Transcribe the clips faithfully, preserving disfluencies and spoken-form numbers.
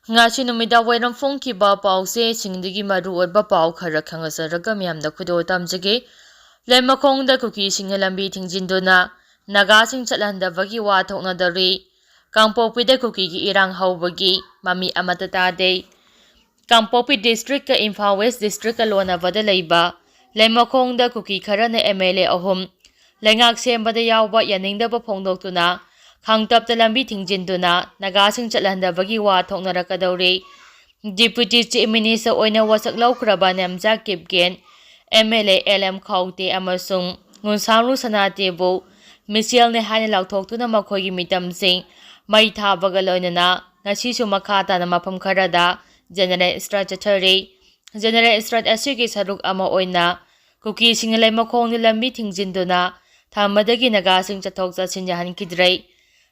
ꯉꯁꯤ ꯅꯨꯃꯤꯗꯥꯡ ꯋꯥꯏꯔꯝ ꯐꯣꯡꯈꯤꯕ ꯄꯥꯎꯆꯦꯁꯤꯡꯗꯒꯤ ꯃꯔꯨꯑꯣꯏꯕ ꯄꯥꯎ ꯈꯔ ꯈꯪꯍꯟꯖꯔꯒ ꯃꯌꯥꯝꯗ ꯈꯨꯗꯣꯜ ꯇꯝꯖꯒꯦ꯫ ꯂꯩꯃꯈꯣꯡꯗ ꯀꯨꯀꯤꯁꯤꯡꯅ ꯂꯝꯕꯤ ꯊꯤꯡꯖꯤꯟꯗꯨꯅ ꯅꯥꯒꯥꯁꯤꯡ ꯆꯠꯍꯟꯗꯕꯒꯤ ꯋꯥ ꯊꯣꯛꯅꯗꯧꯔꯤ꯫ ꯀꯥꯡꯄꯣꯛꯄꯤꯗ ꯀꯨꯀꯤꯒꯤ ꯏꯔꯥꯡ ꯍꯧꯕꯒꯤ ꯃꯃꯤ ꯑꯃꯠꯇ ꯇꯥꯗꯦ꯫ ꯀꯥꯡꯄꯣꯛꯄꯤ ꯗꯤꯁꯇ꯭ꯔꯤꯛꯀ ꯏꯝꯐꯥꯜ ꯋꯦꯁ ꯗꯤꯁꯇ꯭ꯔꯤꯛꯀ ꯂꯣꯟꯅꯕꯗ ꯂꯩꯕ ꯂꯩꯃꯈꯣꯡꯗ ꯀꯨꯀꯤ ꯈꯔꯅ ꯑꯦꯝ ꯑꯦꯜ ꯑꯦ ꯑꯍꯨꯝ ꯂꯩꯉꯥꯛ ꯁꯦꯝꯕꯗ ꯌꯥꯎꯕ ꯌꯥꯅꯤꯡꯗꯕ ꯐꯣꯡꯗꯣꯛꯇꯨꯅ ꯈꯥꯡꯇꯞꯇ ꯂꯝꯕꯤ ꯊꯤꯡꯖꯤꯟꯗꯨꯅ ꯅꯥꯒꯥꯁꯤꯡ ꯆꯠꯍꯟꯗꯕꯒꯤ ꯋꯥ ꯊꯣꯛꯅꯔꯛꯀꯗꯧꯔꯤ꯫ ꯗꯤꯄ꯭ꯌꯨꯇꯤ ꯆꯤꯐ ꯃꯤꯅꯤꯁꯇꯔ ꯑꯣꯏꯅ ꯋꯥꯁꯛ ꯂꯧꯈ꯭ꯔꯕ Nemcha Kipgen, M L A L M Khaute ꯑꯃꯁꯨꯡ ꯉꯨꯟꯁꯥꯡꯂꯨ ꯁꯅꯥꯇꯦꯕꯨ ꯃꯤꯁꯦꯜꯅꯤ ꯍꯥꯏꯅ ꯂꯥꯎꯊꯣꯛꯇꯨꯅ ꯃꯈꯣꯏꯒꯤ ꯃꯤꯇꯝꯁꯤꯡ ꯃꯩ ꯊꯥꯕꯒ ꯂꯣꯏꯅꯅ ꯉꯁꯤꯁꯨ ꯃꯈꯥ ꯇꯥꯅ ꯃꯐꯝ ꯈꯔꯗ ꯖꯦꯅꯔꯦꯜ ꯁ꯭ꯇ꯭ꯔꯥꯏꯛ ꯆꯠꯊꯔꯤ꯫ ꯖꯦꯅꯔꯦꯜ ꯁ꯭ꯇ꯭ꯔꯥꯏꯛ ꯑꯁꯤꯒꯤ ꯁꯔꯨꯛ ꯑꯃ ꯑꯣꯏꯅ ꯀꯨꯀꯤꯁꯤꯡꯅ ꯂꯩꯃꯈꯣꯡꯗ ꯂꯝꯕꯤ ꯊꯤꯡꯖꯤꯟꯗꯨꯅ ꯊꯝꯕꯗꯒꯤ ꯅꯥꯒꯥꯁꯤꯡ ꯆꯠꯊꯣꯛ ꯆꯠꯁꯤꯟ ꯌꯥꯍꯟꯈꯤꯗ꯭ꯔꯦ꯫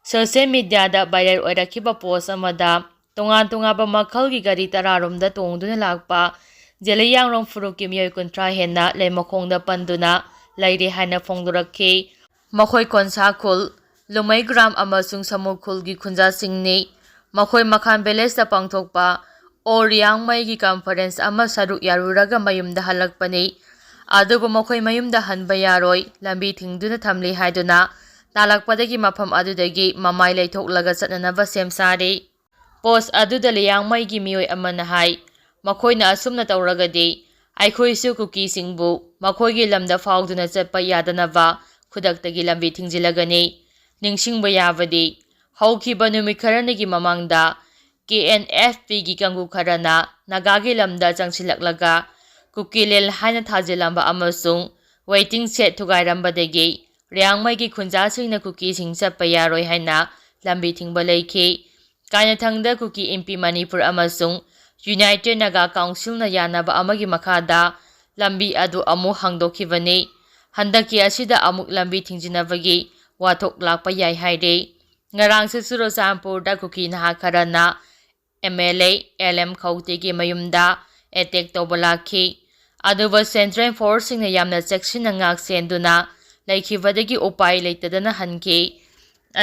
ꯁꯣꯁꯤꯌꯦꯜ ꯃꯤꯗꯤꯌꯥꯗ ꯚꯥꯏꯔꯦꯜ ꯑꯣꯏꯔꯛꯈꯤꯕ ꯄꯣꯁ ꯑꯃꯗ ꯇꯣꯉꯥꯟ ꯇꯣꯉꯥꯟꯕ ꯃꯈꯜꯒꯤ ꯒꯥꯔꯤ ꯇꯔꯥꯔꯣꯝꯗ ꯇꯣꯡꯗꯨꯅ ꯂꯥꯛꯄ ꯖꯦꯂꯤꯌꯥꯡꯔꯣꯡ ꯐꯨꯔꯨꯞꯀꯤ ꯃꯤꯑꯣꯏ ꯀꯨꯟꯊ꯭ꯔꯥ ꯍꯦꯟꯅ ꯂꯩꯃꯈꯣꯡꯗ ꯄꯟꯗꯨꯅ ꯂꯩꯔꯦ ꯍꯥꯏꯅ ꯐꯣꯡꯗꯣꯔꯛꯈꯤ꯫ ꯃꯈꯣꯏ ꯀꯣꯟꯁꯥ ꯈꯨꯜ, ꯂꯨꯃꯩꯒ꯭ꯔꯥꯝ ꯑꯃꯁꯨꯡ ꯁꯃꯨ ꯈꯨꯜꯒꯤ ꯈꯨꯟꯖꯥꯁꯤꯡꯅꯤ꯫ ꯃꯈꯣꯏ ꯃꯈꯥꯟ ꯚꯤꯂꯦꯖꯇ ꯄꯥꯡꯊꯣꯛꯄ ꯑꯣ ꯔꯤꯌꯥꯡꯃꯩꯒꯤ ꯀꯟꯐꯔꯦꯟꯁ ꯑꯃ ꯁꯔꯨꯛ ꯌꯥꯔꯨꯔꯒ ꯃꯌꯨꯝꯗ ꯍꯜꯂꯛꯄꯅꯤ꯫ ꯑꯗꯨꯕꯨ ꯃꯈꯣꯏ ꯃꯌꯨꯝꯗ ꯍꯟꯕ ꯌꯥꯔꯣꯏ, ꯂꯝꯕꯤ ꯊꯤꯡꯗꯨꯅ ꯊꯝꯂꯤ ꯍꯥꯏꯗꯨꯅ ꯇꯥꯜꯂꯛꯄꯗꯒꯤ ꯃꯐꯝ ꯑꯗꯨꯗꯒꯤ ꯃꯃꯥꯏ ꯂꯩꯊꯣꯛꯂꯒ ꯆꯠꯅꯅꯕ ꯁꯦꯝ ꯁꯥꯔꯤ꯫ ꯄꯣꯁ ꯑꯗꯨꯗ ꯂꯤꯌꯥꯡꯃꯩꯒꯤ ꯃꯤꯑꯣꯏ ꯑꯃꯅ ꯍꯥꯏ, ꯃꯈꯣꯏꯅ ꯑꯁꯨꯝꯅ ꯇꯧꯔꯒꯗꯤ ꯑꯩꯈꯣꯏꯁꯨ ꯀꯨꯀꯤꯁꯤꯡꯕꯨ ꯃꯈꯣꯏꯒꯤ ꯂꯝꯗ ꯐꯥꯎꯗꯨꯅ ꯆꯠꯄ ꯌꯥꯗꯅꯕ ꯈꯨꯗꯛꯇꯒꯤ ꯂꯝꯕꯤ ꯊꯤꯡꯖꯤꯜꯂꯒꯅꯤ꯫ ꯅꯤꯡꯁꯤꯡꯕ ꯌꯥꯕꯗꯤ, ꯍꯧꯈꯤꯕ ꯅꯨꯃꯤꯠ ꯈꯔꯅꯤꯒꯤ ꯃꯃꯥꯡꯗ ꯀꯦ ꯑꯦꯟ ꯑꯦꯐ ꯄꯤꯒꯤ ꯀꯥꯡꯕꯨ ꯈꯔꯅ ꯅꯥꯒꯥꯒꯤ ꯂꯝꯗ ꯆꯪꯁꯤꯜꯂꯛꯂꯒ ꯀꯨꯀꯤꯂꯦꯟ ꯍꯥꯏꯅ ꯊꯥꯖꯤꯜꯂꯝꯕ ꯑꯃꯁꯨꯡ ꯋꯦꯇꯤꯡ ꯁꯦꯗ ꯊꯨꯒꯥꯏꯔꯝꯕꯗꯒꯤ ꯔꯤꯌꯥꯡꯃꯩꯒꯤ ꯈꯨꯟꯖꯥꯁꯤꯡꯅ ꯀꯨꯀꯤꯁꯤꯡ ꯆꯠꯄ ꯌꯥꯔꯣꯏ ꯍꯥꯏꯅ ꯂꯝꯕꯤ ꯊꯤꯡꯕ ꯂꯩꯈꯤ꯫ ꯀꯥꯏꯅꯊꯪꯗ ꯀꯨꯀꯤ ꯏꯟꯄꯤ ꯃꯅꯤꯄꯨꯔ ꯑꯃꯁꯨꯡ ꯌꯨꯅꯥꯏꯇꯦꯗ ꯅꯥꯒꯥ ꯀꯥꯎꯟꯁꯤꯜꯅ ꯌꯥꯅꯕ ꯑꯃꯒꯤ ꯃꯈꯥꯗ ꯂꯝꯕꯤ ꯑꯗꯨ ꯑꯃꯨꯛ ꯍꯥꯡꯗꯣꯛꯈꯤꯕꯅꯤ꯫ ꯍꯟꯗꯛꯀꯤ ꯑꯁꯤꯗ ꯑꯃꯨꯛ ꯂꯝꯕꯤ ꯊꯤꯡꯖꯤꯟꯅꯕꯒꯤ ꯋꯥꯊꯣꯛ ꯂꯥꯛꯄ ꯌꯥꯏ ꯍꯥꯏꯔꯤ꯫ ꯉꯔꯥꯡꯁꯨ ꯆꯨꯔꯆꯥꯟꯄꯨꯔꯗ ꯀꯨꯀꯤ ꯅꯍꯥ ꯈꯔꯅ M L A L M ꯈꯧꯇꯦꯒꯤ ꯃꯌꯨꯝꯗ ꯑꯦꯇꯦꯛ ꯇꯧꯕ ꯂꯥꯛꯈꯤ꯫ ꯑꯗꯨꯕꯨ ꯁꯦꯟꯇ꯭ꯔꯦꯜ ꯐꯣꯔꯁꯁꯤꯡꯅ ꯌꯥꯝꯅ ꯆꯦꯛꯁꯤꯟꯅ ꯉꯥꯛ ꯁꯦꯟꯗꯨꯅ ꯂꯩꯈꯤꯕꯗꯒꯤ ꯎꯄꯥꯏ ꯂꯩꯇꯗꯅ ꯍꯟꯈꯤ꯫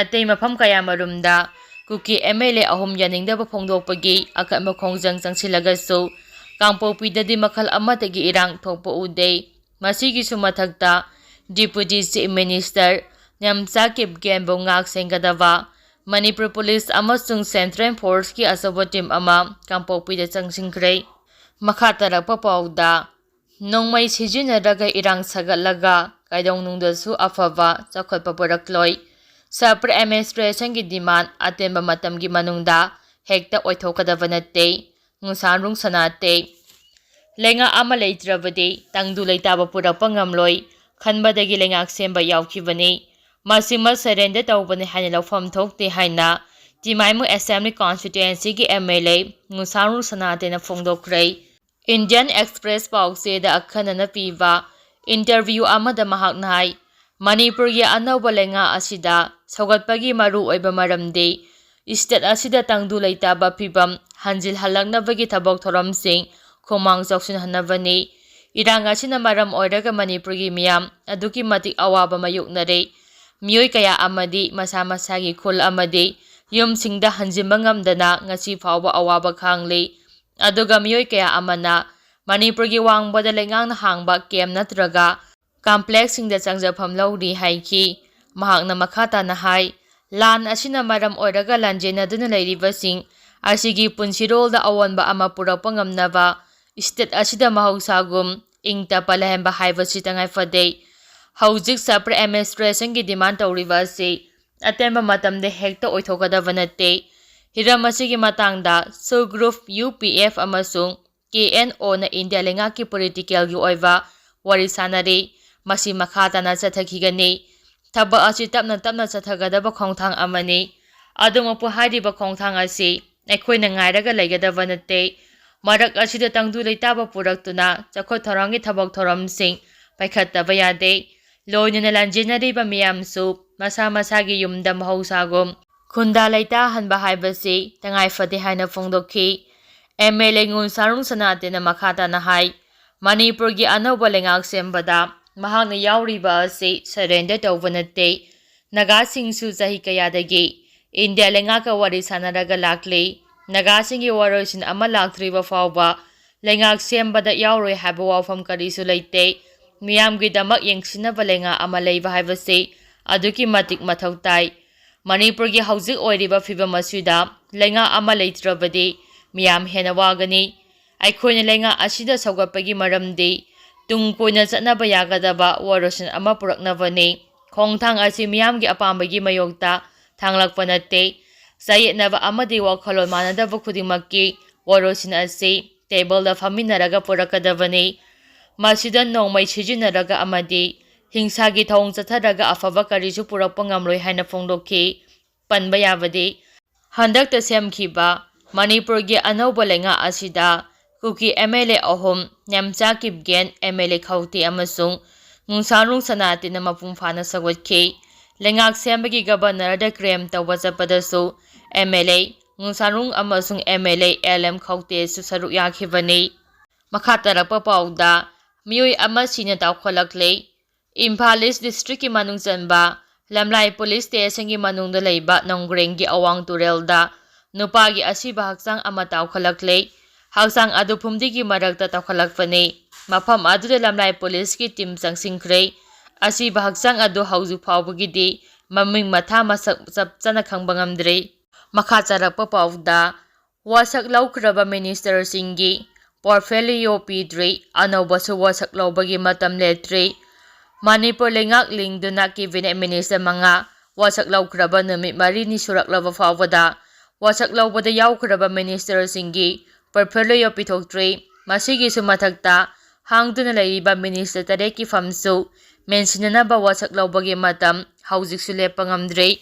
ꯑꯇꯩ ꯃꯐꯝ ꯀꯌꯥꯃꯔꯨꯝꯗ ꯀꯨꯀꯤ ꯑꯦꯝ ꯑꯦꯜ ꯑꯦ ꯑꯍꯨꯝ ꯌꯥꯅꯤꯡꯗꯕ ꯐꯣꯡꯗꯣꯛꯄꯒꯤ ꯑꯀꯟꯕ ꯈꯣꯡꯖꯪ ꯆꯪꯁꯤꯜꯂꯒꯁꯨ, ꯀꯥꯡꯄꯣꯛꯄꯤꯗꯗꯤ ꯃꯈꯜ ꯑꯃꯠꯇꯒꯤ ꯏꯔꯥꯡ ꯊꯣꯛꯄ ꯎꯗꯦ꯫ ꯃꯁꯤꯒꯤꯁꯨ ꯃꯊꯛꯇ, Deputy Chief Minister ꯅꯦꯝꯆꯥ ꯀꯤꯞꯒꯦꯟꯕꯨ ꯉꯥꯛ ꯁꯦꯟꯒꯗꯕ ꯃꯅꯤꯄꯨꯔ ꯄꯨꯂꯤꯁ ꯑꯃꯁꯨꯡ ꯁꯦꯟꯇ꯭ꯔꯦꯜ ꯐꯣꯔꯁꯀꯤ ꯑꯆꯧꯕ ꯇꯤꯝ ꯑꯃ ꯀꯥꯡꯄꯣꯛꯄꯤꯗ ꯆꯪꯁꯤꯟꯈ꯭ꯔꯦ꯫ ꯃꯈꯥ ꯇꯥꯔꯛꯄ ꯄꯥꯎꯗ, ꯅꯣꯡꯃꯩ ꯁꯤꯖꯤꯟꯅꯔꯒ ꯏꯔꯥꯡ ꯁꯥꯒꯠꯂꯒ ꯀꯩꯗꯧꯅꯨꯡꯗꯁꯨ ꯑꯐꯕ ꯆꯥꯎꯈꯠꯄ ꯄꯨꯔꯛꯂꯣꯏ꯫ ꯁꯕ ꯑꯦꯗꯃꯤꯅꯤꯁꯇ꯭ꯔꯦꯁꯟꯒꯤ ꯗꯤꯃꯥꯟ ꯑꯇꯦꯟꯕ ꯃꯇꯝꯒꯤ ꯃꯅꯨꯡꯗ ꯍꯦꯛꯇ ꯑꯣꯏꯊꯣꯛꯀꯗꯕ ꯅꯠꯇꯦ꯫ ꯉꯨꯁꯥꯟ ꯔꯨꯡꯁꯅꯥꯇꯦ꯫ ꯂꯩꯉꯥꯛ ꯑꯃ ꯂꯩꯇ꯭ꯔꯕꯗꯤ ꯇꯪꯗꯨ ꯂꯩꯇꯥꯕ ꯄꯨꯔꯛꯄ ꯉꯝꯂꯣꯏ꯫ ꯈꯟꯕꯗꯒꯤ ꯂꯩꯉꯥꯛ ꯁꯦꯝꯕ ꯌꯥꯎꯈꯤꯕꯅꯤ꯫ ꯃꯁꯤꯃꯛ ꯁꯔꯦꯟꯗꯔ ꯇꯧꯕꯅꯤ ꯍꯥꯏꯅ ꯂꯧꯐꯝ ꯊꯣꯛꯇꯦ ꯍꯥꯏꯅ ꯇꯤꯃꯥꯏꯃꯨ ꯑꯦꯁꯦꯝꯕ꯭ꯂꯤ ꯀꯣꯟꯁꯇꯤꯇ꯭ꯋꯦꯟꯁꯤꯒꯤ ꯑꯦꯝ ꯑꯦꯜ ꯑꯦ ꯉꯨꯁꯥꯟ ꯔꯨꯡꯁꯅꯥꯇꯦꯅ ꯐꯣꯡꯗꯣꯛꯈ꯭ꯔꯦ꯫ ꯏꯟꯗꯤꯌꯟ ꯑꯦꯛꯁꯄ꯭ꯔꯦꯁ ꯄꯥꯎꯆꯦꯗ ꯑꯈꯟꯅꯅ ꯄꯤꯕ ꯏꯟꯇꯔꯚ꯭ꯌꯨ ꯑꯃꯗ ꯃꯍꯥꯛꯅ ꯍꯥꯏ, ꯃꯅꯤꯄꯨꯔꯒꯤ ꯑꯅꯧꯕ ꯂꯩꯉꯥꯛ ꯑꯁꯤꯗ ꯁꯧꯒꯠꯄꯒꯤ ꯃꯔꯨꯑꯣꯏꯕ ꯃꯔꯝꯗꯤ ꯁ꯭ꯇꯦꯠ ꯑꯁꯤꯗ ꯇꯪꯗꯨ ꯂꯩꯇꯥꯕ ꯐꯤꯚꯝ ꯍꯟꯖꯤꯜꯍꯜꯂꯛꯅꯕꯒꯤ ꯊꯕꯛ ꯊꯧꯔꯝꯁꯤꯡ ꯈꯨꯃꯥꯡ ꯆꯥꯎꯁꯤꯟꯍꯟꯅꯕꯅꯤ꯫ ꯏꯔꯥꯡ ꯑꯁꯤꯅ ꯃꯔꯝ ꯑꯣꯏꯔꯒ ꯃꯅꯤꯄꯨꯔꯒꯤ ꯃꯤꯌꯥꯝ ꯑꯗꯨꯛꯀꯤ ꯃꯇꯤꯛ ꯑꯋꯥꯕ ꯃꯥꯌꯣꯛꯅꯔꯦ꯫ ꯃꯤꯑꯣꯏ ꯀꯌꯥ ꯑꯃꯗꯤ ꯃꯁꯥ ꯃꯁꯥꯒꯤ ꯈꯨꯜ ꯑꯃꯗꯤ ꯌꯨꯝꯁꯤꯡꯗ ꯍꯟꯖꯤꯟꯕ ꯉꯝꯗꯅ ꯉꯁꯤ ꯐꯥꯎꯕ ꯑꯋꯥꯕ ꯈꯥꯡꯂꯤ꯫ ꯑꯗꯨꯒ ꯃꯤꯑꯣꯏ ꯀꯌꯥ ꯑꯃꯅ ꯃꯅꯤꯄꯨꯔꯒꯤ ꯋꯥꯡꯃꯗ ꯂꯩꯉꯥꯛꯅ ꯍꯥꯡꯕ ꯀꯦꯝ ꯅꯠꯇ꯭ꯔꯒ ꯀꯝꯄ꯭ꯂꯦꯛꯁꯁꯤꯡꯗ ꯆꯪꯖꯐꯝ ꯂꯧꯔꯤ ꯍꯥꯏꯈꯤ꯫ ꯃꯍꯥꯛꯅ ꯃꯈꯥ ꯇꯥꯅ ꯍꯥꯏ, ꯂꯥꯟ ꯑꯁꯤꯅ ꯃꯔꯝ ꯑꯣꯏꯔꯒ ꯂꯥꯟꯖꯦꯟꯅꯗꯨꯅ ꯂꯩꯔꯤꯕꯁꯤꯡ ꯑꯁꯤꯒꯤ ꯄꯨꯟꯁꯤꯔꯣꯜꯗ ꯑꯑꯣꯟꯕ ꯑꯃ ꯄꯨꯔꯛꯄ ꯉꯝꯅꯕ ꯁ꯭ꯇꯦꯠ ꯑꯁꯤꯗ ꯃꯍꯧꯁꯥꯒꯨꯝ ꯏꯪ ꯇꯞꯄ ꯂꯩꯍꯟꯕ ꯍꯥꯏꯕꯁꯤ ꯇꯉꯥꯏ ꯐꯗꯦ꯫ ꯍꯧꯖꯤꯛ ꯁꯕ ꯑꯦꯗꯃꯤꯅꯤꯁꯇ꯭ꯔꯦꯁꯟꯒꯤ ꯗꯤꯃꯥꯟ ꯇꯧꯔꯤꯕ ꯑꯁꯤ ꯑꯇꯦꯟꯕ ꯃꯇꯝꯗ ꯍꯦꯛꯇ ꯑꯣꯏꯊꯣꯛꯀꯗꯕ ꯅꯠꯇꯦ꯫ ꯍꯤꯔꯝ ꯑꯁꯤꯒꯤ ꯃꯇꯥꯡꯗ ꯁꯨ ꯒ꯭ꯔꯨꯞ, ꯌꯨ ꯄꯤ ꯑꯦꯐ ꯑꯃꯁꯨꯡ ꯀꯦ ꯑꯦꯟ ꯑꯣꯅ ꯏꯟꯗꯤꯌꯥ ꯂꯩꯉꯥꯛꯀꯤ ꯄꯣꯂꯤꯇꯤꯀꯦꯜꯒꯤ ꯑꯣꯏꯕ ꯋꯥꯔꯤ ꯁꯥꯅꯔꯤ꯫ ꯃꯁꯤ ꯃꯈꯥ ꯇꯥꯅ ꯆꯠꯊꯈꯤꯒꯅꯤ꯫ ꯊꯕꯛ ꯑꯁꯤ ꯇꯞꯅ ꯇꯞꯅ ꯆꯠꯊꯒꯗꯕ ꯈꯣꯡꯊꯥꯡ ꯑꯃꯅꯤ꯫ ꯑꯗꯨꯃꯛꯄꯨ ꯍꯥꯏꯔꯤꯕ ꯈꯣꯡꯊꯥꯡ ꯑꯁꯤ ꯑꯩꯈꯣꯏꯅ ꯉꯥꯏꯔꯒ ꯂꯩꯒꯗꯕ ꯅꯠꯇꯦ꯫ ꯃꯔꯛ ꯑꯁꯤꯗ ꯇꯪꯗꯨ ꯂꯩꯇꯥꯕ ꯄꯨꯔꯛꯇꯨꯅ ꯆꯥꯎꯈꯠ ꯊꯧꯔꯥꯡꯒꯤ ꯊꯕꯛ ꯊꯧꯔꯝꯁꯤꯡ ꯄꯥꯏꯈꯠꯇꯕ ꯌꯥꯗꯦ꯫ ꯂꯣꯏꯅꯅ ꯂꯥꯟꯖꯦꯟꯅꯔꯤꯕ ꯃꯤꯌꯥꯝꯁꯨ ꯃꯁꯥ ꯃꯁꯥꯒꯤ ꯌꯨꯝꯗ ꯃꯍꯧꯁꯥꯒꯨꯝ ꯈꯨꯟꯗꯥ ꯂꯩꯇꯥꯍꯟꯕ ꯍꯥꯏꯕꯁꯤ ꯇꯉꯥꯏ ꯐꯗꯦ ꯍꯥꯏꯅ ꯐꯣꯡꯗꯣꯛꯈꯤ꯫ ꯑꯦꯝ ꯑꯦꯜ ꯑꯦ ꯉꯨꯟꯁꯥꯔꯨꯡ ꯁꯅꯥꯇꯦꯅ ꯃꯈꯥ ꯇꯥꯅ ꯍꯥꯏ, ꯃꯅꯤꯄꯨꯔꯒꯤ ꯑꯅꯧꯕ ꯂꯩꯉꯥꯛ ꯁꯦꯝꯕꯗ ꯃꯍꯥꯛꯅ ꯌꯥꯎꯔꯤꯕ ꯑꯁꯤ ꯁꯔꯦꯟꯗꯔ ꯇꯧꯕ ꯅꯠꯇꯦ꯫ ꯅꯥꯒꯥꯁꯤꯡꯁꯨ ꯆꯍꯤ ꯀꯌꯥꯗꯒꯤ ꯏꯟꯗꯤꯌꯥ ꯂꯩꯉꯥꯛꯀ ꯋꯥꯔꯤ ꯁꯥꯟꯅꯔꯒ ꯂꯥꯛꯂꯤ꯫ ꯅꯥꯒꯥꯁꯤꯡꯒꯤ ꯋꯥꯔꯣꯏꯁꯤꯟ ꯑꯃ ꯂꯥꯛꯇ꯭ꯔꯤꯕ ꯐꯥꯎꯕ ꯂꯩꯉꯥꯛ ꯁꯦꯝꯕꯗ ꯌꯥꯎꯔꯣꯏ ꯍꯥꯏꯕ ꯋꯥꯐꯝ ꯀꯔꯤꯁꯨ ꯂꯩꯇꯦ꯫ ꯃꯤꯌꯥꯝꯒꯤꯗꯃꯛ ꯌꯦꯡꯁꯤꯟꯅꯕ ꯂꯩꯉꯥꯛ ꯑꯃ ꯂꯩꯕ ꯍꯥꯏꯕꯁꯤ ꯑꯗꯨꯛꯀꯤ ꯃꯇꯤꯛ ꯃꯊꯧ ꯇꯥꯏ꯫ ꯃꯅꯤꯄꯨꯔꯒꯤ ꯍꯧꯖꯤꯛ ꯑꯣꯏꯔꯤꯕ ꯐꯤꯕꯝ ꯑꯁꯤꯗ ꯂꯩꯉꯥꯛ ꯑꯃ ꯂꯩꯇ꯭ꯔꯕꯗꯤ ꯃꯤꯌꯥꯝ ꯍꯦꯟꯅ ꯋꯥꯒꯅꯤ꯫ ꯑꯩꯈꯣꯏꯅ ꯂꯩꯉꯥꯛ ꯑꯁꯤꯗ ꯁꯧꯒꯠꯄꯒꯤ ꯃꯔꯝꯗꯤ ꯇꯨꯡ ꯀꯣꯏꯅ ꯆꯠꯅꯕ ꯌꯥꯒꯗꯕ ꯋꯥꯔꯣꯏꯁꯤꯟ ꯑꯃ ꯄꯨꯔꯛꯅꯕꯅꯤ꯫ ꯈꯣꯡꯊꯥꯡ ꯑꯁꯤ ꯃꯤꯌꯥꯝꯒꯤ ꯑꯄꯥꯝꯕꯒꯤ ꯃꯥꯌꯣꯛꯇ ꯊꯥꯡꯂꯛꯄ ꯅꯠꯇꯦ꯫ ꯆꯌꯦꯠꯅꯕ ꯑꯃꯗꯤ ꯋꯥꯈꯜꯂꯣꯟ ꯃꯥꯟꯅꯗꯕ ꯈꯨꯗꯤꯡꯃꯛꯀꯤ ꯋꯥꯔꯣꯏꯁꯤꯟ ꯑꯁꯤ ꯇꯦꯕꯜꯗ ꯐꯝꯃꯤꯟꯅꯔꯒ ꯄꯨꯔꯛꯀꯗꯕꯅꯤ꯫ ꯃꯁꯤꯗ ꯅꯣꯡꯃꯩ ꯁꯤꯖꯤꯟꯅꯔꯒ ꯑꯃꯗꯤ ꯍꯤꯡꯁꯥꯒꯤ ꯊꯧꯑꯣꯡ ꯆꯠꯊꯔꯒ ꯑꯐꯕ ꯀꯔꯤꯁꯨ ꯄꯨꯔꯛꯄ ꯉꯝꯂꯣꯏ ꯍꯥꯏꯅ ꯐꯣꯡꯗꯣꯛꯈꯤ꯫ ꯄꯟꯕ ꯌꯥꯕꯗꯤ, ꯍꯟꯗꯛꯇ ꯁꯦꯝꯈꯤꯕ ꯃꯅꯤꯄꯨꯔꯒꯤ ꯑꯅꯧꯕ ꯂꯩꯉꯥꯛ ꯑꯁꯤꯗ ꯀꯨꯀꯤ ꯑꯦꯝ ꯑꯦꯜ ꯑꯦ ꯑꯍꯨꯝ, ꯅꯦꯝꯆꯥ ꯀꯤꯞꯒꯦꯟ, ꯑꯦꯝ ꯑꯦꯜ ꯑꯦ ꯈꯧꯇꯦ ꯑꯃꯁꯨꯡ ꯅꯨꯡꯁꯥꯔꯨꯡ ꯁꯅꯥꯇꯤꯅ ꯃꯄꯨꯡ ꯐꯥꯅ ꯁꯧꯒꯠꯈꯤ꯫ ꯂꯩꯉꯥꯛ ꯁꯦꯝꯕꯒꯤ ꯒꯕꯔꯅꯔꯗ ꯀ꯭ꯂꯦꯝ ꯇꯧꯕ ꯆꯠꯄꯗꯁꯨ ꯑꯦꯝ ꯑꯦꯜ ꯑꯦ ꯅꯨꯡꯁꯥꯔꯨꯡ ꯑꯃꯁꯨꯡ M L A L M ꯈꯧꯇꯦꯁꯨ ꯁꯔꯨꯛ ꯌꯥꯈꯤꯕꯅꯤ꯫ ꯃꯈꯥ ꯇꯥꯔꯛꯄ ꯄꯥꯎꯗ, ꯃꯤꯑꯣꯏ ꯑꯃ ꯁꯤꯅ ꯇꯥꯎꯈꯠꯂꯛꯂꯦ꯫ ꯏꯝꯐꯥꯜ ꯏꯁ ꯗꯤꯁꯇ꯭ꯔꯤꯛꯀꯤ ꯃꯅꯨꯡ ꯆꯟꯕ ꯂꯝꯂꯥꯏ ꯄꯨꯂꯤꯁ ꯁ꯭ꯇꯦꯁꯟꯒꯤ ꯃꯅꯨꯡꯗ ꯂꯩꯕ ꯅꯣꯡꯒ꯭ꯔꯦꯡꯒꯤ ꯑꯋꯥꯡ ꯇꯨꯔꯦꯜꯗ ꯅꯨꯄꯥꯒꯤ ꯑꯁꯤꯕ ꯍꯛꯆꯥꯡ ꯑꯃ ꯇꯥꯎꯈꯠꯂꯛꯂꯦ꯫ ꯍꯛꯆꯥꯡ ꯑꯗꯨ ꯐꯨꯝꯗꯤꯒꯤ ꯃꯔꯛꯇ ꯇꯥꯎꯈꯠꯂꯛꯄꯅꯤ꯫ ꯃꯐꯝ ꯑꯗꯨꯗ ꯂꯝꯂꯥꯏ ꯄꯨꯂꯤꯁꯀꯤ ꯇꯤꯝ ꯆꯪꯁꯤꯟꯈ꯭ꯔꯦ꯫ ꯑꯁꯤꯕ ꯍꯛꯆꯥꯡ ꯑꯗꯨ ꯍꯧꯖꯤꯛ ꯐꯥꯎꯕꯒꯤꯗꯤ ꯃꯃꯤꯡ ꯃꯊꯥ ꯃꯁꯛ ꯆꯞ ꯆꯥꯅ ꯈꯪꯕ ꯉꯝꯗ꯭ꯔꯤ꯫ ꯃꯈꯥ ꯆꯥꯔꯛꯄ ꯄꯥꯎꯗ, ꯋꯥꯁꯛ ꯂꯧꯈ꯭ꯔꯕ ꯃꯤꯅꯤꯁꯇꯔꯁꯤꯡꯒꯤ ꯄꯣꯔꯠꯐꯣꯂꯤꯌꯣ ꯄꯤꯗ꯭ꯔꯤ, ꯑꯅꯧꯕꯁꯨ ꯋꯥꯁꯛ ꯂꯧꯕꯒꯤ ꯃꯇꯝ ꯂꯦꯞꯇ꯭ꯔꯤ꯫ ꯃꯅꯤꯄꯨꯔ ꯂꯩꯉꯥꯛ ꯂꯤꯡꯗꯨꯅ ꯀꯦꯕꯤꯅꯦꯠ ꯃꯤꯅꯤꯁꯇꯔ ꯃꯉꯥ ꯋꯥꯁꯛ ꯂꯧꯈ꯭ꯔꯕ ꯅꯨꯃꯤꯠ ꯃꯔꯤꯅꯤ ꯁꯨꯔꯛꯂꯕ ꯐꯥꯎꯕꯗ ꯋꯥꯁꯛ ꯂꯧꯕꯗ ꯌꯥꯎꯈ꯭ꯔꯕ ꯃꯤꯅꯤꯁꯇꯔꯁꯤꯡꯒꯤ ꯄꯣꯔꯠꯐꯣꯂꯤꯌꯣ ꯄꯤꯊꯣꯛꯇ꯭ꯔꯤ꯫ ꯃꯁꯤꯒꯤꯁꯨ ꯃꯊꯛꯇ ꯍꯥꯡꯗꯨꯅ ꯂꯩꯔꯤꯕ ꯃꯤꯅꯤꯁꯇꯔ ꯇꯔꯦꯠꯀꯤ ꯐꯝꯁꯨ ꯃꯦꯟꯁꯤꯟꯅꯅꯕ ꯋꯥꯁꯛ ꯂꯧꯕꯒꯤ ꯃꯇꯝ ꯍꯧꯖꯤꯛꯁꯨ ꯂꯦꯞꯄ ꯉꯝꯗ꯭ꯔꯤ꯫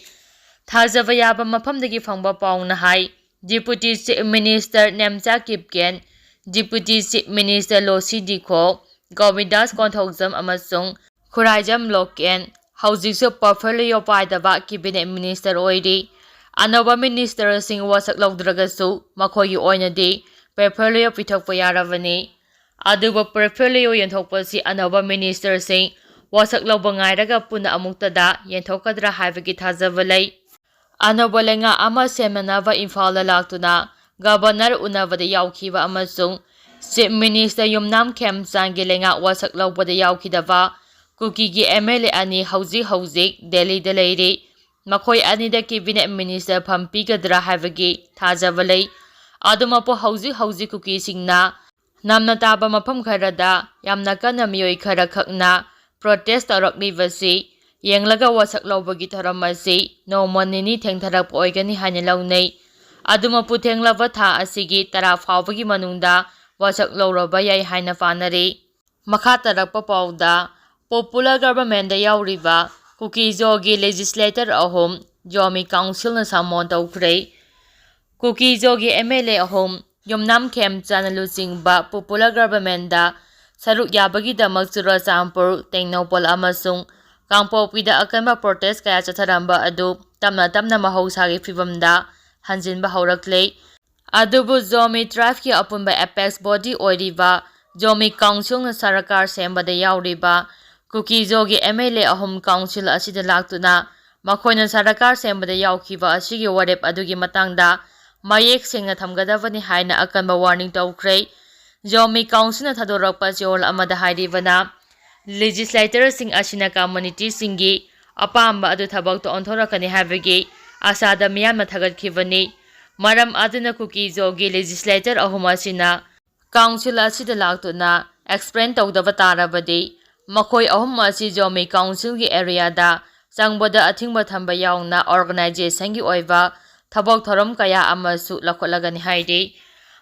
ꯊꯥꯖꯕ ꯌꯥꯕ ꯃꯐꯝꯗꯒꯤ ꯐꯪꯕ ꯄꯥꯎꯅ ꯍꯥꯏ, deputy chief minister Nemcha Kipgen, deputy chief minister Losii Dikho, Govindas Konthoujam ꯑꯃꯁꯨꯡ ꯈꯨꯔꯥꯏꯖꯝ ꯂꯣꯀꯦꯟ ꯍꯧꯖꯤꯛꯁꯨ ꯄꯣꯔꯠꯐꯣꯂꯤꯌꯣ ꯄꯥꯏꯗꯕ ꯀꯦꯕꯤꯅꯦꯠ ꯃꯤꯅꯤꯁꯇꯔ ꯑꯣꯏꯔꯤ꯫ ꯑꯅꯧꯕ ꯃꯤꯅꯤꯁꯇꯔꯁꯤꯡ ꯋꯥꯁꯛ ꯂꯧꯗ꯭ꯔꯒꯁꯨ ꯃꯈꯣꯏꯒꯤ ꯑꯣꯏꯅꯗꯤ ꯄꯣꯔꯠꯐꯣꯂꯤꯌꯣ ꯄꯤꯊꯣꯛꯄ ꯌꯥꯔꯕꯅꯤ꯫ ꯑꯗꯨꯕꯨ ꯄꯣꯔꯠꯐꯣꯂꯤꯌꯣ ꯌꯦꯟꯊꯣꯛꯄꯁꯤ ꯑꯅꯧꯕ ꯃꯤꯅꯤꯁꯇꯔꯁꯤꯡ ꯋꯥꯁꯛ ꯂꯧꯕ ꯉꯥꯏꯔꯒ ꯄꯨꯟꯅ ꯑꯃꯨꯛꯇꯗ ꯌꯦꯟꯊꯣꯛꯀꯗ꯭ꯔꯥ ꯍꯥꯏꯕꯒꯤ ꯊꯥꯖꯕ ꯂꯩ꯫ ꯑꯅꯧꯕ ꯂꯩꯉꯥꯛ ꯑꯃ ꯁꯦꯝꯅꯅꯕ ꯏꯝꯐꯥꯜꯗ ꯂꯥꯛꯇꯨꯅ ꯒꯕꯔꯅꯔ ꯎꯅꯕꯗ ꯌꯥꯎꯈꯤꯕ ꯑꯃꯁꯨꯡ ꯆꯤꯐ ꯃꯤꯅꯤꯁꯇꯔ ꯌꯨꯝꯅꯥꯝ ꯈꯦꯝꯆꯥꯟꯒꯤ ꯂꯩꯉꯥꯛ ꯋꯥꯁꯛ ꯂꯧꯕꯗ ꯌꯥꯎꯈꯤꯗꯕ ꯀꯨꯀꯤꯒꯤ ꯑꯦꯝ ꯑꯦꯜ ꯑꯦ ꯑꯅꯤ ꯍꯧꯖꯤꯛ ꯍꯧꯖꯤꯛ ꯗꯦꯜꯂꯤꯗ ꯂꯩꯔꯤ꯫ ꯃꯈꯣꯏ ꯑꯅꯤꯗ ꯀꯦꯕꯤꯅꯦꯠ ꯃꯤꯅꯤꯁꯇꯔ ꯐꯝ ꯄꯤꯒꯗ꯭ꯔꯥ ꯍꯥꯏꯕꯒꯤ ꯊꯥꯖꯕ ꯂꯩ꯫ ꯑꯗꯨꯃꯛꯄꯨ ꯍꯧꯖꯤꯛ ꯍꯧꯖꯤꯛ ꯀꯨꯀꯤꯁꯤꯡꯅ ꯅꯝꯅ ꯇꯥꯕ ꯃꯐꯝ ꯈꯔꯗ ꯌꯥꯝꯅ ꯀꯟꯅ ꯃꯤꯑꯣꯏ ꯈꯔ ꯈꯛꯅ ꯄ꯭ꯔꯣꯇꯦꯁ ꯇꯧꯔꯛꯂꯤꯕꯁꯤ ꯌꯦꯡꯂꯒ ꯋꯥꯁꯛ ꯂꯧꯕꯒꯤ ꯊꯧꯔꯝ ꯑꯁꯤ ꯅꯣꯡꯃ ꯅꯤꯅꯤ ꯊꯦꯡꯊꯔꯛꯄ ꯑꯣꯏꯒꯅꯤ ꯍꯥꯏꯅ ꯂꯧꯅꯩ꯫ ꯑꯗꯨꯃꯛꯄꯨ ꯊꯦꯡꯂꯕ ꯊꯥ ꯑꯁꯤꯒꯤ ꯇꯔꯥ ꯐꯥꯎꯕꯒꯤ ꯃꯅꯨꯡꯗ ꯋꯥꯁꯛ ꯂꯧꯔꯕ ꯌꯥꯏ ꯍꯥꯏꯅ ꯄꯥꯅꯔꯤ꯫ ꯃꯈꯥ ꯇꯥꯔꯛꯄ ꯄꯥꯎꯗ, ꯄꯣꯄꯨꯂꯔ ꯒꯚꯔꯟꯃꯦꯟꯗ ꯌꯥꯎꯔꯤꯕ ꯀꯨꯀꯤꯖꯣꯒꯤ ꯂꯦꯖꯤꯁꯂꯦꯇꯔ ꯑꯍꯨꯝ ꯖꯣꯃꯤ ꯀꯥꯎꯟꯁꯤꯜꯅ ꯁꯃꯣꯟ ꯇꯧꯈ꯭ꯔꯦ꯫ ꯀꯨꯀꯤꯖꯣꯒꯤ ꯑꯦꯝ ꯑꯦꯜ ꯑꯦ ꯑꯍꯨꯝ, ꯌꯨꯝꯅꯥꯝ ꯈꯦꯝꯆꯥꯟꯅ ꯂꯨꯆꯤꯡꯕ ꯄꯣꯄꯨꯂꯔ ꯒꯚꯔꯟꯃꯦꯟꯗ ꯁꯔꯨꯛ ꯌꯥꯕꯒꯤꯗꯃꯛ ꯆꯨꯔꯆꯥꯟꯄꯨꯔ, ꯇꯦꯡꯅꯧꯄꯜ ꯑꯃꯁꯨꯡ ꯀꯥꯡꯄꯣꯛꯄꯤꯗ ꯑꯀꯟꯕ ꯄ꯭ꯔꯣꯇꯦꯁ ꯀꯌꯥ ꯆꯠꯊꯔꯝꯕ ꯑꯗꯨ ꯇꯞꯅ ꯇꯞꯅ ꯃꯍꯧꯁꯥꯒꯤ ꯐꯤꯕꯝꯗ ꯍꯟꯖꯤꯟꯕ ꯍꯧꯔꯛꯂꯦ꯫ ꯑꯗꯨꯕꯨ ꯖꯣꯃꯤ ꯇ꯭ꯔꯥꯏꯕꯀꯤ ꯑꯄꯨꯟꯕ ꯑꯦꯄꯦꯛꯁ ꯕꯣꯗꯤ ꯑꯣꯏꯔꯤꯕ ꯖꯣꯃꯤ ꯀꯥꯎꯟꯁꯤꯜꯅ ꯁꯔꯀꯥꯔ ꯁꯦꯝꯕꯗ ꯌꯥꯎꯔꯤꯕ ꯀꯨꯀꯤꯖꯣꯒꯤ ꯑꯦꯝ ꯑꯦꯜ ꯑꯦ ꯑꯍꯨꯝ ꯀꯥꯎꯟꯁꯤꯜ ꯑꯁꯤꯗ ꯂꯥꯛꯇꯨꯅ ꯃꯈꯣꯏꯅ ꯁꯔꯀꯥꯔ ꯁꯦꯝꯕꯗ ꯌꯥꯎꯈꯤꯕ ꯑꯁꯤꯒꯤ ꯋꯥꯔꯦꯞ ꯑꯗꯨꯒꯤ ꯃꯇꯥꯡꯗ ꯃꯌꯦꯛ ꯁꯦꯡꯅ ꯊꯝꯒꯗꯕꯅꯤ ꯍꯥꯏꯅ ꯑꯀꯟꯕ ꯋꯥꯔꯅꯤꯡ ꯇꯧꯈ꯭ꯔꯦ꯫ ꯖꯣꯃꯤ ꯀꯥꯎꯟꯁꯤꯜꯅ ꯊꯥꯗꯣꯔꯛꯄ ꯆꯦꯔꯣꯜ ꯑꯃꯗ ꯍꯥꯏꯔꯤꯕꯅ, ꯂꯦꯖꯤꯁꯂꯦꯇꯔꯁꯤꯡ ꯑꯁꯤꯅ ꯀꯝꯃꯨꯅꯤꯇꯤꯁꯤꯡꯒꯤ ꯑꯄꯥꯝꯕ ꯑꯗꯨ ꯊꯕꯛꯇ ꯑꯣꯟꯊꯣꯔꯛꯀꯅꯤ ꯍꯥꯏꯕꯒꯤ ꯑꯁꯥꯗ ꯃꯤꯌꯥꯝꯅ ꯊꯥꯒꯠꯈꯤꯕꯅꯤ꯫ ꯃꯔꯝ ꯑꯗꯨꯅ ꯀꯨꯀꯤꯖꯣꯒꯤ ꯂꯦꯖꯤꯁꯂꯦꯇꯔ ꯑꯍꯨꯝ ꯑꯁꯤꯅ ꯀꯥꯎꯟꯁꯤꯜ ꯑꯁꯤꯗ ꯂꯥꯛꯇꯨꯅ ꯑꯦꯛꯁꯄ꯭ꯂꯦꯟ ꯇꯧꯗꯕ ꯇꯥꯔꯕꯗꯤ, ꯃꯈꯣꯏ ꯑꯍꯨꯝ ꯑꯁꯤ ꯖꯣꯃꯤ ꯀꯥꯎꯟꯁꯤꯜꯒꯤ ꯑꯦꯔꯤꯌꯥꯗ ꯆꯪꯕꯗ ꯑꯊꯤꯡꯕ ꯊꯝꯕ ꯌꯥꯎꯅ ꯑꯣꯔꯒꯅꯥꯏꯖꯦꯁꯟꯒꯤ ꯑꯣꯏꯕ ꯊꯕꯛ ꯊꯧꯔꯝ ꯀꯌꯥ ꯑꯃꯁꯨ ꯂꯧꯈꯠꯂꯒꯅꯤ ꯍꯥꯏꯔꯤ꯫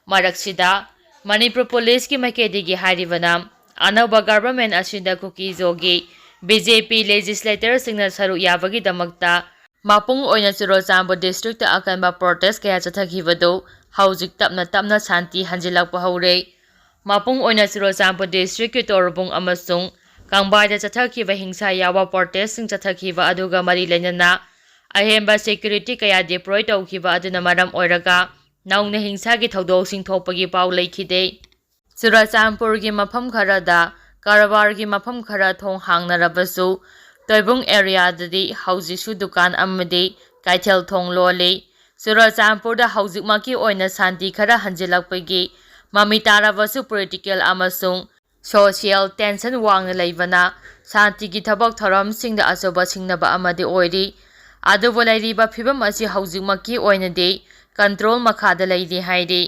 ꯃꯔꯛꯁꯤꯗ, ꯃꯅꯤꯄꯨꯔ ꯄꯨꯂꯤꯁꯀꯤ ꯃꯥꯏꯀꯩꯗꯒꯤ ꯍꯥꯏꯔꯤꯕꯅ, ꯑꯅꯧꯕ ꯒꯚꯔꯟꯃꯦꯟ ꯑꯁꯤꯗ ꯀꯨꯀꯤꯖꯣꯒꯤ ꯕꯤ ꯖꯦ ꯄꯤ ꯂꯦꯖꯤꯁꯂꯦꯇꯔꯁꯤꯡꯅ ꯁꯔꯨꯛ ꯌꯥꯕꯒꯤꯗꯃꯛꯇ ꯃꯄꯨꯡ ꯑꯣꯏꯅ ꯆꯨꯔꯆꯥꯟꯄꯨꯔ ꯗꯤꯁꯇ꯭ꯔꯤꯛꯇ ꯑꯀꯟꯕ ꯄ꯭ꯔꯣꯇꯦꯁ ꯀꯌꯥ ꯆꯠꯊꯈꯤꯕꯗꯨ ꯍꯧꯖꯤꯛ ꯇꯞꯅ ꯇꯞꯅ ꯁꯥꯟꯇꯤ ꯍꯟꯖꯤꯜꯂꯛꯄ ꯍꯧꯔꯦ꯫ ꯃꯄꯨꯡ ꯑꯣꯏꯅ ꯆꯨꯔꯆꯥꯟꯄꯨꯔ ꯗꯤꯁꯇ꯭ꯔꯤꯛꯀꯤ ꯇꯣꯔꯕꯨꯡ ꯑꯃꯁꯨꯡ ꯀꯪꯕꯥꯏꯗ ꯆꯠꯊꯈꯤꯕ ꯍꯤꯡꯁꯥ ꯌꯥꯎꯕ ꯄ꯭ꯔꯣꯇꯦꯁꯁꯤꯡ ꯆꯠꯊꯈꯤꯕ ꯑꯗꯨꯒ ꯃꯔꯤ ꯂꯩꯅꯅ ꯑꯍꯦꯟꯕ ꯁꯦꯀ꯭ꯌꯨꯔꯤꯇꯤ ꯀꯌꯥ ꯗꯤꯄ꯭ꯂꯣꯏ ꯇꯧꯈꯤꯕ ꯑꯗꯨꯅ ꯃꯔꯝ ꯑꯣꯏꯔꯒ ꯅꯧꯅ ꯍꯤꯡꯁꯥꯒꯤ ꯊꯧꯗꯣꯛꯁꯤꯡ ꯊꯣꯛꯄꯒꯤ ꯄꯥꯎ ꯂꯩꯈꯤꯗꯦ꯫ ꯆꯨꯔꯆꯥꯟꯄꯨꯔꯒꯤ ꯃꯐꯝ ꯈꯔꯗ ꯀꯔꯕꯥꯔꯒꯤ ꯃꯐꯝ ꯈꯔ ꯊꯣꯡ ꯍꯥꯡꯅꯔꯕꯁꯨ, ꯇꯣꯏꯕꯨꯡ ꯑꯦꯔꯤꯌꯥꯗꯗꯤ ꯍꯧꯖꯤꯛꯁꯨ ꯗꯨꯀꯥꯟ ꯑꯃꯗꯤ ꯀꯩꯊꯦꯜ ꯊꯣꯡ ꯂꯣꯜꯂꯤ꯫ ꯆꯨꯔꯆꯥꯟꯄꯨꯔꯗ ꯍꯧꯖꯤꯛꯃꯛꯀꯤ ꯑꯣꯏꯅ ꯁꯥꯟꯇꯤ ꯈꯔ ꯍꯟꯖꯤꯜꯂꯛꯄꯒꯤ ꯃꯃꯤ ꯇꯥꯔꯕꯁꯨ political ꯑꯃꯁꯨꯡ social tension ꯋꯥꯡꯅ ꯂꯩꯕꯅ ꯁꯥꯟꯇꯤꯒꯤ ꯊꯕꯛ ꯊꯧꯔꯝꯁꯤꯡꯗ ꯑꯆꯧꯕ ꯁꯤꯡꯅꯕ ꯑꯃꯗꯤ ꯑꯣꯏꯔꯤ꯫ ꯑꯗꯨꯕꯨ ꯂꯩꯔꯤꯕ ꯐꯤꯕꯝ ꯑꯁꯤ ꯍꯧꯖꯤꯛꯃꯛꯀꯤ ꯑꯣꯏꯅꯗꯤ control ꯃꯈꯥꯗ ꯂꯩꯔꯤ ꯍꯥꯏꯔꯤ꯫